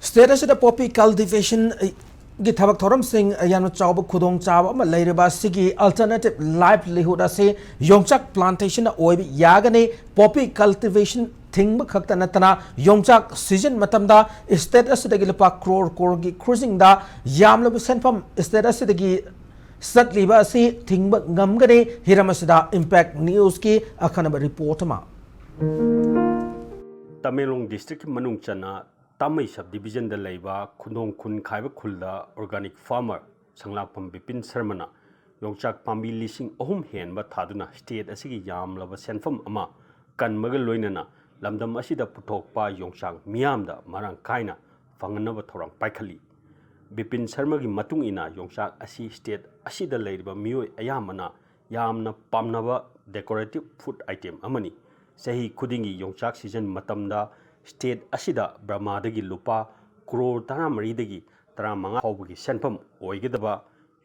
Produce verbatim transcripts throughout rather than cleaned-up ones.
State ꯑꯁꯤꯗ poppy ꯀꯜꯇꯤꯚꯦꯁꯟꯒꯤ ꯊꯕꯛ ꯊꯧꯔꯝꯁꯤꯡ ꯌꯥꯝꯅ ꯆꯥꯎꯕ ꯈꯨꯗꯣꯡꯆꯥꯕ ꯑꯃ ꯂꯩꯔꯤꯕ ꯑꯁꯤꯒꯤ ꯑꯜꯇꯔꯅꯦꯇꯤꯚ ꯂꯥꯏꯚꯂꯤꯍꯨꯗ ꯑꯁꯤ ꯌꯣꯡꯆꯥꯛ ꯄ꯭ꯂꯥꯟꯇꯦꯁꯟꯅ ꯑꯣꯏꯕ ꯌꯥꯒꯅꯤ꯫ ꯄꯣꯄꯤ ꯀꯜꯇꯤꯚꯦꯁꯟ ꯊꯤꯡꯕ ꯈꯛꯇ ꯅꯠꯇꯅ ꯌꯣꯡꯆꯥꯛ ꯁꯤꯖꯟ ꯃꯇꯝꯗ ꯁ꯭ꯇꯦꯠ ꯑꯁꯤꯗꯒꯤ ꯂꯨꯄꯥ ꯀ꯭ꯔꯣꯔ ꯀ꯭ꯔꯣꯔꯒꯤ ꯈꯨꯖꯤꯡꯗ ꯌꯥꯝꯂꯕ ꯁꯦꯟꯐꯝ ꯁ꯭ꯇꯦꯠ ꯑꯁꯤꯗꯒꯤ ꯆꯠꯂꯤꯕ ꯑꯁꯤ ꯊꯤꯡꯕ ꯉꯝꯒꯅꯤ꯫ ꯍꯤꯔꯝ ꯑꯁꯤꯗ ꯏꯝꯄꯦꯛ ꯅ꯭ꯌꯨꯁꯀꯤ ꯑꯈꯟꯅꯕ ꯔꯤꯄꯣꯔꯠ ꯑꯃ꯫ ꯇꯃꯦꯡꯂꯣꯡ ꯗꯤꯁꯇ꯭ꯔꯤꯛꯀꯤ ꯃꯅꯨꯡ ꯆꯟꯅ ꯇꯥꯃꯩ ꯁꯕ ꯗꯤꯕꯤꯖꯟꯗ ꯂꯩꯕ ꯈꯨꯟꯗꯣꯡ ꯈꯨꯟ ꯈꯥꯏꯕ ꯈꯨꯜꯗ ꯑꯣꯔꯒꯥꯅꯤꯛ ꯐꯥꯔꯃꯔ ꯁꯪꯂꯥꯛꯄꯝ ꯕꯤꯄꯤꯟ ꯁꯔꯃꯅ ꯌꯣꯡꯆꯥꯛ ꯄꯥꯝꯕꯤ ꯂꯤꯁꯤꯡ ꯑꯍꯨꯝ ꯍꯦꯟꯕ ꯊꯥꯗꯨꯅ ꯁ꯭ꯇꯦꯠ ꯑꯁꯤꯒꯤ ꯌꯥꯝꯂꯕ ꯁꯦꯟꯐꯝ ꯑꯃ ꯀꯟꯕꯒ ꯂꯣꯏꯅꯅ ꯂꯝꯗꯝ ꯑꯁꯤꯗ ꯄꯨꯊꯣꯛꯄ ꯌꯣꯡꯆꯥꯛ ꯃꯤꯌꯥꯝꯗ ꯃꯔꯥꯡ ꯀꯥꯏꯅ ꯐꯪꯍꯟꯅꯕ ꯊꯧꯔꯥꯡ ꯄꯥꯏꯈꯠꯂꯤ꯫ ꯕꯤꯄꯤꯟ ꯁꯔꯃꯒꯤ ꯃꯇꯨꯡ ꯏꯟꯅ ꯌꯣꯡꯆꯥꯛ ꯑꯁꯤ ꯁ꯭ꯇꯦꯠ ꯑꯁꯤꯗ ꯂꯩꯔꯤꯕ ꯃꯤꯑꯣꯏ ꯑꯌꯥꯝꯕꯅ ꯌꯥꯝꯅ ꯄꯥꯝꯅꯕ ꯗꯦꯀꯣꯔꯦꯇꯤꯚ ꯐꯨꯗ ꯑꯥꯏꯇꯦꯝ ꯑꯃꯅꯤ꯫ ꯆꯍꯤ ꯈꯨꯗꯤꯡꯒꯤ ꯌꯣꯡꯆꯥꯛ ꯁꯤꯖꯟ ꯃꯇꯝꯗ ꯁ꯭ꯇꯦꯠ ꯑꯁꯤꯗ ꯕꯔꯃꯥꯗꯒꯤ ꯂꯨꯄꯥ ꯀ꯭ꯔꯣꯔ ꯇꯔꯥꯃꯔꯤꯗꯒꯤ ꯇꯔꯥꯃꯉꯥ ꯐꯥꯎꯕꯒꯤ ꯁꯦꯟꯐꯝ ꯑꯣꯏꯒꯗꯕ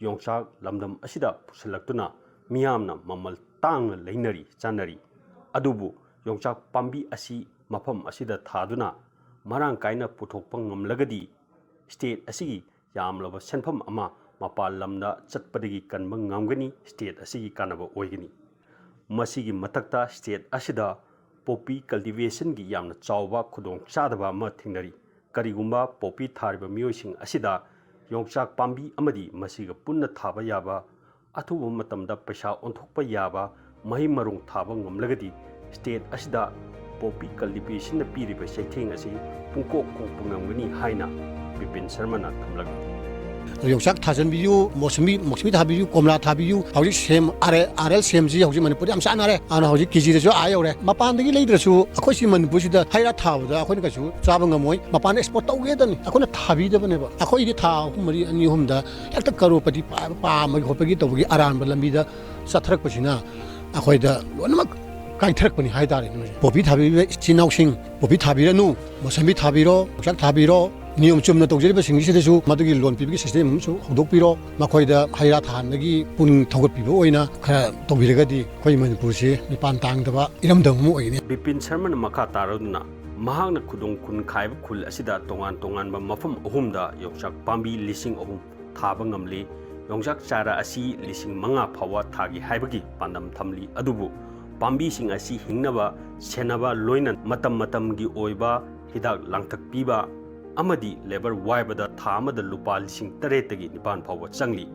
ꯌꯣꯡꯆꯥꯛ ꯂꯝꯗꯝ ꯑꯁꯤꯗ ꯄꯨꯁꯤꯜꯂꯛꯇꯨꯅ ꯃꯤꯌꯥꯝꯅ ꯃꯃꯜ ꯇꯥꯡꯅ ꯂꯩꯅꯔꯤ, ꯆꯥꯅꯔꯤ꯫ ꯑꯗꯨꯕꯨ ꯌꯣꯡꯆꯥꯛ ꯄꯥꯝꯕꯤ ꯑꯁꯤ ꯃꯐꯝ ꯑꯁꯤꯗ ꯊꯥꯗꯨꯅ ꯃꯔꯥꯡ ꯀꯥꯏꯅ ꯄꯨꯊꯣꯛꯄ ꯉꯝꯂꯒꯗꯤ ꯁ꯭ꯇꯦꯠ ꯑꯁꯤꯒꯤ ꯌꯥꯝꯂꯕ ꯁꯦꯟꯐꯝ ꯑꯃ ꯃꯄꯥꯟ ꯂꯝꯗ ꯆꯠꯄꯗꯒꯤ ꯀꯟꯕ ꯉꯝꯒꯅꯤ, ꯁ꯭ꯇꯦꯠ ꯑꯁꯤꯒꯤ ꯀꯥꯟꯅꯕ ꯑꯣꯏꯒꯅꯤ꯫ ꯃꯁꯤꯒꯤ ꯃꯊꯛꯇ ꯁ꯭ꯇꯦꯠ ꯑꯁꯤꯗ ꯄꯣꯄꯤ ꯀꯜꯇꯤꯚꯦꯁꯟꯒꯤ ꯌꯥꯝꯅ ꯆꯥꯎꯕ ꯈꯨꯗꯣꯡꯆꯥꯗꯕ ꯑꯃ ꯊꯦꯡꯅꯔꯤ꯫ ꯀꯔꯤꯒꯨꯝꯕ ꯄꯣꯄꯤ ꯊꯥꯔꯤꯕ ꯃꯤꯑꯣꯏꯁꯤꯡ ꯑꯁꯤꯗ ꯌꯣꯡꯆꯥꯛ ꯄꯥꯝꯕꯤ ꯑꯃꯗꯤ ꯃꯁꯤꯒ ꯄꯨꯟꯅ ꯊꯥꯕ ꯌꯥꯕ ꯑꯊꯨꯕ ꯃꯇꯝꯗ ꯄꯩꯁꯥ ꯑꯣꯟꯊꯣꯛꯄ ꯌꯥꯕ ꯃꯍꯩ ꯃꯔꯣꯡ ꯊꯥꯕ ꯉꯝꯂꯒꯗꯤ ꯁ꯭ꯇꯦꯠ ꯑꯁꯤꯗ ꯄꯣꯄꯤ ꯀꯜꯇꯤꯚꯦꯁꯟꯅ ꯄꯤꯔꯤꯕ ꯆꯩꯊꯦꯡ ꯑꯁꯤ ꯄꯨꯡꯀꯣꯛ ꯀꯣꯛꯄ ꯉꯝꯒꯅꯤ ꯍꯥꯏꯅ ꯕꯤꯄꯤꯟ ꯁꯔꯃꯅ ꯊꯝꯂꯛꯂꯤ꯫ ꯌꯣꯡꯆꯥꯛ ꯊꯥꯖꯟꯕꯤꯌꯨ, ꯃꯣꯁꯃꯤ, ꯃꯣꯁꯃꯤ ꯊꯥꯕꯤꯌꯨ, ꯀꯣꯝꯂꯥ ꯊꯥꯕꯤꯌꯨ꯫ ꯍꯧꯖꯤꯛ ꯁꯦꯝ, ꯑꯥꯔ ꯑꯦꯜ, ꯑꯥꯔ ꯑꯦꯜ ꯁꯦꯝꯁꯤ ꯍꯧꯖꯤꯛ ꯃꯅꯤꯄꯨꯔꯗ ꯌꯥꯝ ꯆꯥꯟꯅꯔꯦ꯫ ꯑꯗꯨꯅ ꯍꯧꯖꯤꯛ ꯀꯦꯖꯤꯗꯁꯨ ꯑꯥ ꯌꯧꯔꯦ꯫ ꯃꯄꯥꯟꯗꯒꯤ ꯂꯩꯗ꯭ꯔꯁꯨ ꯑꯩꯈꯣꯏ ꯁꯤ ꯃꯅꯤꯄꯨꯔꯁꯤꯗ ꯍꯩ ꯔꯥ ꯊꯥꯕꯗ ꯑꯩꯈꯣꯏꯅ ꯀꯩꯁꯨ ꯆꯥꯕ ꯉꯝꯃꯣꯏ꯫ ꯃꯄꯥꯟꯗ ꯑꯦꯛꯁꯄꯣꯔꯠ ꯇꯧꯒꯦꯗꯅꯤ, ꯑꯩꯈꯣꯏꯅ ꯊꯥꯕꯤꯗꯕꯅꯦꯕ꯫ ꯑꯩꯈꯣꯏꯗꯤ ꯊꯥ ꯑꯍꯨꯝ ꯃꯔꯤ, ꯑꯅꯤ ꯑꯍꯨꯝꯗ ꯍꯦꯛꯇ ꯀꯔꯣꯔꯄꯇꯤ ꯄꯥ-, ꯄꯥꯝꯕꯒꯤ ꯈꯣꯠꯄꯒꯤ ꯇꯧꯕꯒꯤ ꯑꯔꯥꯟꯕ ꯂꯝꯕꯤꯗ ꯆꯠꯊꯔꯛꯄꯁꯤꯅ ꯑꯩꯈꯣꯏꯗ ꯂꯣꯏꯅꯃꯛ ꯀꯥꯏꯊꯔꯛꯄꯅꯤ ꯍꯥꯏ ꯇꯥꯔꯦ꯫ ꯄꯣꯄꯤ ꯊꯥꯕꯤꯕ ꯏꯆꯤꯟ ꯏꯅꯥꯎꯁꯤꯡ, ꯄꯣꯄꯤ ꯊꯥꯕꯤꯔꯅꯨ, ꯃꯣꯁꯝꯕꯤ ꯊꯥꯕꯤꯔꯣ, ꯌꯣꯡꯆꯥꯛ ꯊꯥꯕꯤꯔꯣ, ꯅꯤꯌꯣꯝ ꯆꯨꯝꯅ ꯇꯧꯖꯔꯤꯕꯁꯤꯡꯁꯤꯗꯁꯨ ꯃꯗꯨꯒꯤ ꯂꯣꯟ ꯄꯤꯕꯒꯤ ꯁꯤꯁꯇꯦꯝ ꯑꯃꯁꯨ ꯍꯧꯗꯣꯛꯄꯤꯔꯣ꯫ ꯃꯈꯣꯏꯗ ꯍꯩ ꯔꯥ ꯊꯥꯍꯟꯕꯒꯤ ꯄꯨꯛꯅꯤꯡ ꯊꯧꯒꯠꯄꯤꯕ ꯑꯣꯏꯅ ꯈꯔ ꯇꯧꯕꯤꯔꯒꯗꯤ ꯑꯩꯈꯣꯏ ꯃꯅꯤꯄꯨꯔꯁꯤ ꯃꯤꯄꯥꯟ ꯇꯥꯡꯗꯕ ꯏꯔꯝꯗꯝ ꯑꯃ ꯑꯣꯏꯒꯅꯤ꯫ ꯕꯤꯄꯤꯟ ꯁꯔꯃꯅ ꯃꯈꯥ ꯇꯥꯔꯗꯨꯅ ꯃꯍꯥꯛꯅ ꯈꯨꯗꯣꯡ ꯈꯨꯟ ꯈꯥꯏꯕ ꯈꯨꯜ ꯑꯁꯤꯗ ꯇꯣꯉꯥꯟ ꯇꯣꯉꯥꯟꯕ ꯃꯐꯝ ꯑꯍꯨꯝꯗ ꯌꯣꯡꯆꯥꯛ ꯄꯥꯝꯕꯤ ꯂꯤꯁꯤꯡ ꯑꯍꯨꯝ ꯊꯥꯕ ꯉꯝꯂꯤ꯫ ꯌꯣꯡꯆꯥꯛ ꯆꯥꯔꯥ ꯑꯁꯤ ꯂꯤꯁꯤꯡ ꯃꯉꯥ ꯐꯥꯎꯕ ꯊꯥꯒꯦ ꯍꯥꯏꯕꯒꯤ ꯄꯥꯟꯗꯝ ꯊꯝꯂꯤ꯫ ꯑꯗꯨꯕꯨ ꯄꯥꯝꯕꯤꯁꯤꯡ ꯑꯁꯤ ꯍꯤꯡꯅꯕ ꯁꯦꯟꯅꯕ, ꯂꯣꯏꯅ ꯃꯇꯝ ꯃꯇꯝꯒꯤ ꯑꯣꯏꯕ ꯍꯤꯗꯥꯛ ꯂꯥꯡꯊꯛ ꯄꯤꯕ ꯑꯃꯗꯤ ꯂꯦꯕꯔ ꯋꯥꯏꯕꯗ ꯊꯥ ꯑꯃꯗ ꯂꯨꯄꯥ ꯂꯤꯁꯤꯡ ꯇꯔꯦꯠꯇꯒꯤ ꯅꯤꯄꯥꯟ ꯐꯥꯎꯕ ꯆꯪꯂꯤ꯫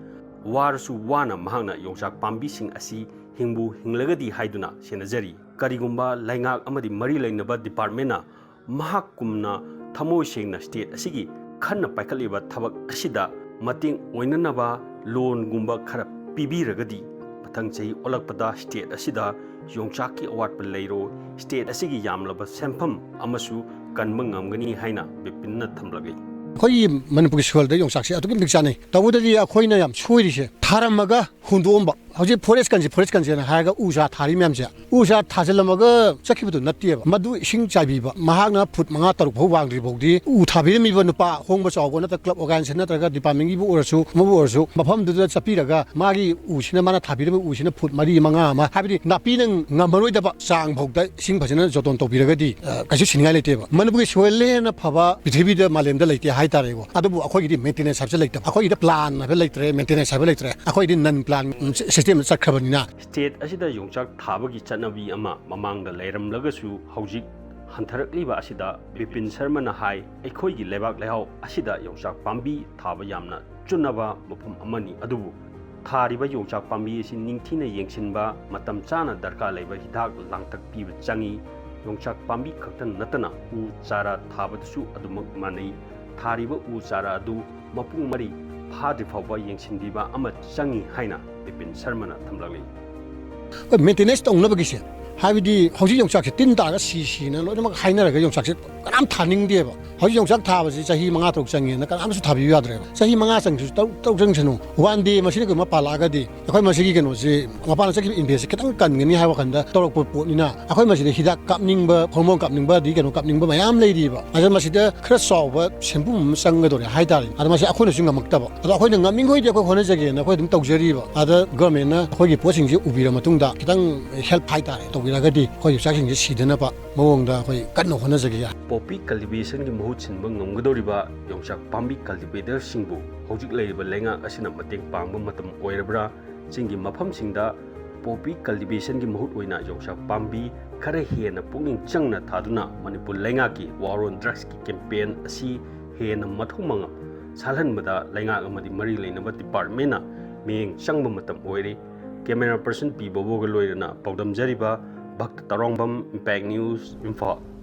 ꯋꯥꯔꯁꯨ ꯋꯥꯅ ꯃꯍꯥꯛꯅ ꯌꯣꯡꯆꯥꯛ ꯄꯥꯝꯕꯤꯁꯤꯡ ꯑꯁꯤ ꯍꯤꯡꯕꯨ ꯍꯤꯡꯂꯒꯗꯤ ꯍꯥꯏꯗꯨꯅ ꯁꯦꯟꯅꯖꯔꯤ꯫ ꯀꯔꯤꯒꯨꯝꯕ ꯂꯩꯉꯥꯛ ꯑꯃꯗꯤ ꯃꯔꯤ ꯂꯩꯅꯕ ꯗꯤꯄꯥꯔꯠꯃꯦꯟꯅ ꯃꯍꯥꯛꯀꯨꯝꯅ ꯊꯃꯣꯏ ꯁꯦꯡꯅ ꯁ꯭ꯇꯦꯠ ꯑꯁꯤꯒꯤ ꯈꯟꯅ ꯄꯥꯏꯈꯠꯂꯤꯕ ꯊꯕꯛ ꯑꯁꯤꯗ ꯃꯇꯦꯡ ꯑꯣꯏꯅꯅꯕ ꯂꯣꯟꯒꯨꯝꯕ ꯈꯔ ꯄꯤꯕꯤꯔꯒꯗꯤ, ꯃꯊꯪ ꯆꯍꯤ ꯑꯣꯜꯂꯛꯄꯗ ꯁ꯭ꯇꯦꯠ ꯑꯁꯤꯗ ꯌꯣꯡꯆꯥꯛꯀꯤ ꯑꯋꯥꯠꯄ ꯂꯩꯔꯣꯏ, ꯁ꯭ꯇꯦꯠ ꯑꯁꯤꯒꯤ ꯌꯥꯝꯂꯕ ꯁꯦꯟꯐꯝ ꯑꯃꯁꯨ ꯀꯟꯕ ꯉꯝꯒꯅꯤ ꯍꯥꯏꯅ ꯕꯤꯄꯤꯟꯅ ꯊꯝꯂꯛꯏ꯫ ꯑꯩꯈꯣꯏꯒꯤ ꯃꯅꯤꯄꯨꯔꯒꯤ ꯁꯣꯏꯜꯗ ꯌꯣꯡꯆꯥꯛꯁꯦ ꯑꯗꯨꯛꯀꯤ ꯃꯇꯤꯛ ꯆꯥꯅꯩ꯫ ꯇꯧꯕꯗꯗꯤ ꯑꯩꯈꯣꯏꯅ ꯌꯥꯝ ꯁꯣꯏꯔꯤꯁꯦ, ꯊꯥꯔꯝꯃꯒ ꯍꯨꯟꯗꯣꯛꯑꯝꯕ꯫ ꯍꯧꯖꯤꯛ ꯐꯣꯔꯦꯁ ꯀꯟꯁꯤ, ꯐꯣꯔꯦꯁ ꯀꯟꯁꯤꯅ ꯍꯥꯏꯔꯒ ꯎ ꯆꯥꯔ ꯊꯥꯔꯤ ꯃꯌꯥꯝꯁꯦ, ꯎ ꯆꯥꯔ ꯊꯥꯖꯤꯜꯂꯝꯃꯒ ꯆꯠꯈꯤꯕꯗꯨ ꯅꯠꯇꯦꯕ꯫ ꯃꯗꯨ ꯏꯁꯤꯡ ꯆꯥꯏꯕꯤꯕ, ꯃꯍꯥꯛꯅ ꯐꯨꯠ ꯃꯉꯥ ꯇꯔꯨꯛ ꯐꯥꯎ ꯋꯥꯡꯗ꯭ꯔꯤ ꯐꯥꯎꯗꯤ ꯎ ꯊꯥꯕꯤꯔꯝꯃꯤꯕ ꯅꯨꯄꯥ ꯑꯍꯣꯡꯕ ꯆꯥꯎꯕ ꯅꯠꯇ꯭ꯔꯒ ꯀ꯭ꯂꯕ ꯑꯣꯔꯒꯅꯥꯏꯖꯦꯁꯟ ꯅꯠꯇ꯭ꯔꯒ ꯗꯤꯄꯥꯔꯠꯃꯦꯟꯒꯤꯕꯨ ꯑꯣꯏꯔꯁꯨ, ꯑꯃꯕꯨ ꯑꯣꯏꯔꯁꯨ, ꯃꯐꯝꯗꯨꯗ ꯆꯠꯄꯤꯔꯒ ꯃꯥꯒꯤ ꯎꯁꯤꯅ, ꯃꯥꯅ ꯊꯥꯕꯤꯔꯝꯃꯤꯕ ꯎꯁꯤꯅ ꯐꯨꯠ ꯃꯔꯤ ꯃꯉꯥ ꯑꯃ, ꯍꯥꯏꯕꯗꯤ ꯅꯥꯄꯤꯅ ꯉꯝꯃꯔꯣꯏꯗꯕ ꯆꯥꯡ ꯐꯥꯎꯗ ꯏꯁꯤꯡ ꯐꯖꯅ ꯖꯣꯇꯣꯟ ꯇꯧꯕꯤꯔꯒꯗꯤ, ꯑ, ꯀꯩꯁꯨ ꯁꯤꯅꯤꯡꯉꯥꯏ ꯂꯩꯇꯦꯕ꯫ ꯃꯅꯤꯄꯨꯔꯒꯤ ꯁꯣꯏꯜ ꯍꯦꯟꯅ ꯐꯕ ꯄ꯭ꯔꯤꯊꯤꯕꯤꯗ, ꯃꯥꯂꯦꯝꯗ ꯂꯩꯇꯦ ꯍꯥꯏꯇꯥꯔꯦꯀꯣ꯫ ꯑꯗꯨꯕꯨ ꯑꯩꯈꯣꯏꯒꯤꯗꯤ ꯃꯦꯟꯇꯦꯅꯦꯟꯁ ꯍꯥꯏꯕꯁꯦ ꯂꯩꯇꯕ꯫ ꯑꯩꯈꯣꯏꯒꯤꯗ ꯄ꯭ꯂꯥꯟ ꯍꯥꯏꯕ ꯂꯩꯇ꯭ꯔꯦ, ꯃꯦꯟꯇꯦꯅꯦꯟꯁ ꯍꯥꯏꯕ ꯂꯩꯇ꯭ꯔꯦ꯫ ꯑꯩꯈꯣꯏꯗꯤ ꯅꯟ ꯄ꯭ꯂꯥꯟ ꯁꯤꯁꯇꯦꯝꯗ ꯆꯠꯈ꯭ꯔꯕꯅꯤꯅ꯫ ꯁ꯭ꯇꯦꯠ ꯑꯁꯤꯗ ꯌꯣꯡꯆꯥꯛ ꯊꯥꯕꯒꯤ ꯆꯠꯅꯕꯤ ꯑꯃ ꯃꯃꯥꯡꯗ ꯂꯩꯔꯝꯂꯒꯁꯨ, ꯍꯧꯖꯤꯛ ꯍꯟꯊꯔꯛꯂꯤꯕ ꯑꯁꯤꯗ ꯕꯤꯄꯤꯟ ꯁꯔꯃꯅ ꯍꯥꯏ, ꯑꯩꯈꯣꯏꯒꯤ ꯂꯩꯕꯥꯛ ꯂꯩꯍꯥꯎ ꯑꯁꯤꯗ ꯌꯣꯡꯆꯥꯛ ꯄꯥꯝꯕꯤ ꯊꯥꯕ ꯌꯥꯝꯅ ꯆꯨꯅꯕ ꯃꯐꯝ ꯑꯃꯅꯤ꯫ ꯑꯗꯨꯕꯨ ꯊꯥꯔꯤꯕ ꯌꯣꯡꯆꯥꯛ ꯄꯥꯝꯕꯤ ꯑꯁꯤ ꯅꯤꯡꯊꯤꯅ ꯌꯦꯡꯁꯤꯟꯕ, ꯃꯇꯝ ꯆꯥꯅ ꯗꯔꯀꯥꯔ ꯂꯩꯕ ꯍꯤꯗꯥꯛ ꯂꯥꯡꯊꯛ ꯄꯤꯕ ꯆꯪꯏ꯫ ꯌꯣꯡꯆꯥꯛ ꯄꯥꯝꯕꯤ ꯈꯛꯇ ꯅꯠꯇꯅ ꯎ ꯆꯥꯔꯥ ꯊꯥꯕꯗꯁꯨ ꯑꯗꯨꯃꯛ ꯃꯥꯟꯅꯩ꯫ ꯊꯥꯔꯤꯕ ꯎ ꯆꯥꯔꯥ ꯑꯗꯨ ꯃꯄꯨꯡ ꯃꯔꯩ ꯐꯥꯗ꯭ꯔꯤ ꯐꯥꯎꯕ ꯌꯦꯡꯁꯤꯟꯕꯤꯕ ꯑꯃ ꯆꯪꯏ ꯍꯥꯏꯅ ꯕꯤꯄꯤꯟ ꯁꯔꯃꯅ ꯊꯝꯂꯛꯂꯤ꯫ ꯍꯣꯏ, ꯃꯦꯟꯇꯦꯅꯦꯟꯁ ꯇꯧꯅꯕꯒꯤꯁꯦ, ꯍꯥꯏꯕꯗꯤ ꯍꯧꯖꯤꯛ ꯌꯣꯡꯆꯥꯛꯁꯦ ꯇꯤꯟ ꯇꯥꯔꯒ ꯁꯤ ꯁꯤꯅ ꯂꯣꯏꯅꯃꯛ ꯍꯥꯏꯅꯔꯒ ꯌꯣꯡꯆꯥꯛꯁꯦ ꯀꯅꯥꯝ ꯊꯥꯅꯤꯡꯗꯦꯕ꯫ ꯍꯧꯖꯤꯛ ꯌꯣꯡꯆꯥꯛ ꯊꯥꯕꯁꯤ ꯆꯍꯤ ꯃꯉꯥ ꯇꯔꯨꯛ ꯆꯪꯉꯦꯅ ꯀꯅꯥꯝꯁꯨ ꯊꯥꯕꯤꯌꯨ ꯌꯥꯗ꯭ꯔꯦꯕ꯫ ꯆꯍꯤ ꯃꯉꯥ ꯆꯪꯁꯨ ꯇꯔꯨꯛ, ꯇꯔꯨꯛ ꯆꯪꯁꯅꯨ, ꯋꯥꯟ ꯗꯦ ꯃꯁꯤꯅ ꯀꯩꯒꯨꯝꯕ ꯄꯥꯜꯂꯛꯑꯒꯗꯤ ꯑꯩꯈꯣꯏ ꯃꯁꯤꯒꯤ ꯀꯩꯅꯣꯁꯤ, ꯃꯄꯥꯟꯗ ꯆꯠꯈꯤꯕ ꯏꯟꯚꯦꯁꯁꯦ ꯈꯤꯇꯪ ꯀꯟꯒꯅꯤ ꯍꯥꯏꯕ ꯋꯥꯈꯜꯗ ꯇꯧꯔꯛꯄ ꯄꯣꯠꯅꯤꯅ, ꯑꯩꯈꯣꯏ ꯃꯁꯤꯗ ꯍꯤꯗꯥꯛ ꯀꯥꯞꯅꯤꯡꯕ, ꯍꯣꯔꯃꯣꯟ ꯀꯥꯞꯅꯤꯡꯕ, ꯑꯗꯒꯤ ꯀꯩꯅꯣ ꯀꯥꯞꯅꯤꯡꯕ ꯃꯌꯥꯝ ꯂꯩꯔꯤꯕ꯫ ꯑꯗ ꯃꯁꯤꯗ ꯈꯔ ꯆꯥꯎꯕ ꯁꯦꯟꯐꯝ ꯑꯃ ꯆꯪꯒꯗꯧꯔꯦ ꯍꯥꯏꯇꯥꯔꯦ꯫ ꯑꯗ ꯃꯁꯤ ꯑꯩꯈꯣꯏꯅꯁꯨ ꯉꯝꯃꯛꯇꯕ꯫ ꯑꯗꯣ ꯑꯩꯈꯣꯏꯅ ꯉꯝꯃꯤꯈꯣꯏꯗꯤ ꯑꯩꯈꯣꯏ ꯍꯣꯠꯅꯖꯒꯦꯅ ꯑꯩꯈꯣꯏ ꯑꯗꯨꯝ ꯇꯧꯖꯔꯤꯕ꯫ ꯑꯗ ꯒꯚꯔꯟꯃꯦꯟꯠꯅ ꯑꯩꯈꯣꯏꯒꯤ ꯄꯣꯠꯁꯤꯡꯁꯦ ꯎꯕꯤꯔ ꯃꯇꯨꯡꯗ ꯈꯤꯇꯪ ꯍꯦꯜꯞ ꯍꯥꯏꯇꯥꯔꯦ ꯇꯧꯕꯤ ꯂꯩꯔꯒꯗꯤ ꯑꯩꯈꯣꯏ ꯌꯣꯡꯆꯥꯛꯁꯤꯡꯁꯦ ꯁꯤꯗꯅꯕ ꯃꯑꯣꯡꯗ ꯑꯩꯈꯣꯏ ꯀꯟꯅ ꯍꯣꯠꯅꯖꯒꯦ꯫ ꯄꯣꯄꯤ ꯀꯜꯇꯤꯚꯦꯁꯟꯒꯤ ꯃꯍꯨꯠ ꯁꯤꯟꯕ ꯉꯝꯒꯗꯧꯔꯤꯕ ꯌꯣꯡꯆꯥꯛ ꯄꯥꯝꯕꯤ ꯀꯜꯇꯤꯚꯦꯇꯔꯁꯤꯡꯕꯨ ꯍꯧꯖꯤꯛ ꯂꯩꯔꯤꯕ ꯂꯩꯉꯥꯛ ꯑꯁꯤꯅ ꯃꯇꯦꯡ ꯄꯥꯡꯕ ꯃꯇꯝ ꯑꯣꯏꯔꯕ꯭ꯔꯥ? ꯆꯤꯡꯒꯤ ꯃꯐꯝꯁꯤꯡꯗ ꯄꯣꯄꯤ ꯀꯜꯇꯤꯚꯦꯁꯟꯒꯤ ꯃꯍꯨꯠ ꯑꯣꯏꯅ ꯌꯣꯡꯆꯥꯛ ꯄꯥꯝꯕꯤ ꯈꯔ ꯍꯦꯟꯅ ꯄꯨꯛꯅꯤꯡ ꯆꯪꯅ ꯊꯥꯗꯨꯅ ꯃꯅꯤꯄꯨꯔ ꯂꯩꯉꯥꯛꯀꯤ War on Drugsꯀꯤ ꯀꯦꯝꯄꯦꯟ ꯑꯁꯤ ꯍꯦꯟꯅ ꯃꯊꯧ ꯃꯉꯝ ꯁꯥꯜꯍꯟꯕꯗ ꯂꯩꯉꯥꯛ ꯑꯃꯗꯤ ꯃꯔꯤ ꯂꯩꯅꯕ ꯗꯤꯄꯥꯔꯠꯃꯦꯟꯅ ꯃꯤꯠꯌꯦꯡ ꯆꯪꯕ ꯃꯇꯝ ꯑꯣꯏꯔꯦ꯫ ꯀꯦꯃꯦꯔꯥ ꯄꯔꯁꯟ ꯄꯤ ꯕꯣꯕꯣꯒ ꯂꯣꯏꯅꯅ ꯄꯥꯎꯗꯝꯖꯔꯤꯕ ꯚꯛꯇ ꯇꯔꯣꯡꯕꯝ, Impact News, ꯏꯝꯐꯥꯜ꯫